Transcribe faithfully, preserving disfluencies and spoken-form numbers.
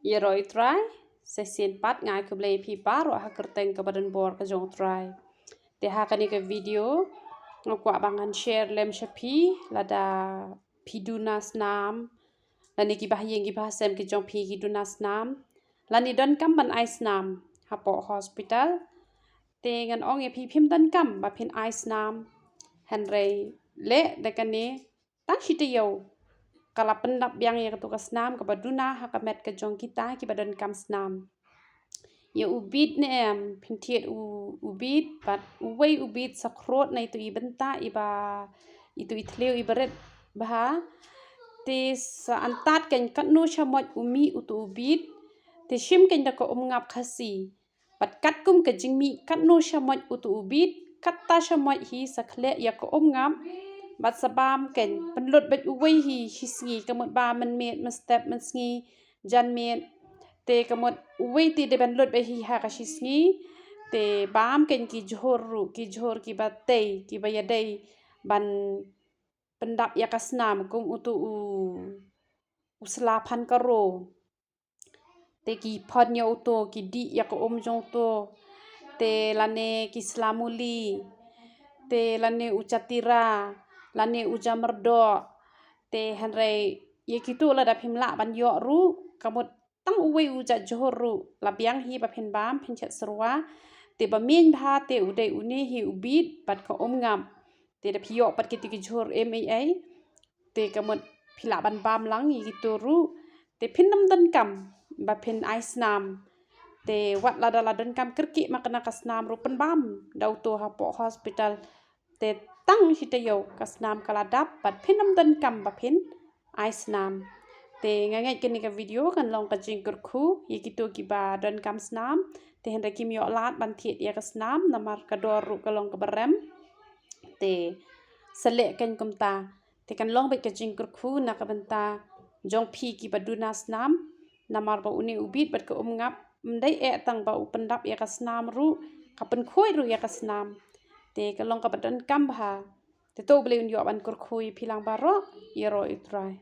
Ïaroh ïa u Trai, sa shisien pat nga ai khublei ïa phi baroh ha ka kyrteng kaba donbor ka jong u Trai. Te ha kane ka video nga kwah ba ngan share lem sha phi lada phi duna snam, lane kiba ha ïing kiba ha sem ki jong phi ki duna snam, lane donkam ban ai snam hapoh hospital. Te ngan ong ïa phi, phim donkam ba phin ai snam, hynrei leh da kane tang shi taïew ka la pyndap biang ïa katu ka snam kaba duna ha ka met ka jong kita kiba donkam snam. Ïa u bit ne em, phin thied u, u bit, bad uwei u bit sa khrot na itu i bynta iba, itu i thliew iba rit bha. Te sa antad kein katno shamoit u mih utu u bit. Te shim kein da ka umngap Khasi. Bad katkum ka jingmih katno shamoit utu u bit, katta shamoit hi sa khleh ïa ka umngap. Bad sa bam kein, pynlut beit uwei hi shi sngi, ka mut ba mynmiet, mynstep, mynsngi, janmiet. Te ka mut uwei te dei ban lut beit hi ha ka shi sngi. Te bam kein ki jhur ruh, ki jhur kiba tei, kiba ïadei ban pyndap ïa ka snam kum utu u, u sla phan karo. Te ki phon ïa uto, ki dih ïa ka um jong uto. Te lane ki sla muli. Te lane u chatira, lane u jamrdoh. Te hynrei ïa kitu lada phim lah ban ïoh ruh, ka mut tang uwei u jat jhur ruh la biang hi ba phin bam, phin shet syrwa. Te ba mih bha te u dei une hi u bit bad ka umngap. Te da phi ïoh pat kiti ki jhur em ei ei, te ka mut phi lah ban bam lang ïa kitu ruh. Te phin ym donkam ba phin ai snam. Te wat lada la donkam kyrkieh ma kane ka snam ruh, pynbam da uto hapoh hospital. Te tang shi taïew ka snam ka la dap, bad phin ym donkam ba phin ai snam. Te nga ngeit kane ka video kan long ka jingkyrkhu ïa kitu kiba donkam snam. Te hynrei kim ïoh lad ban thied ïa ka snam namar ka dor ruh ka long kaba rem. Te sa leh kein kumta. Te kan long beit ka jingkyrkhu na ka bynta jong phi kiba duna snam. Namar ba une u bit bad ka umngap, ym dei eh tang ba u pyndap ïa ka snam ruh, ka pynkhuid ruh ïa ka snam. Te ka long kaba donkam bha. Te to U Blei un ïoh ban kyrkhu ïa phi lang baroh. Ïaroh ïa u Trai.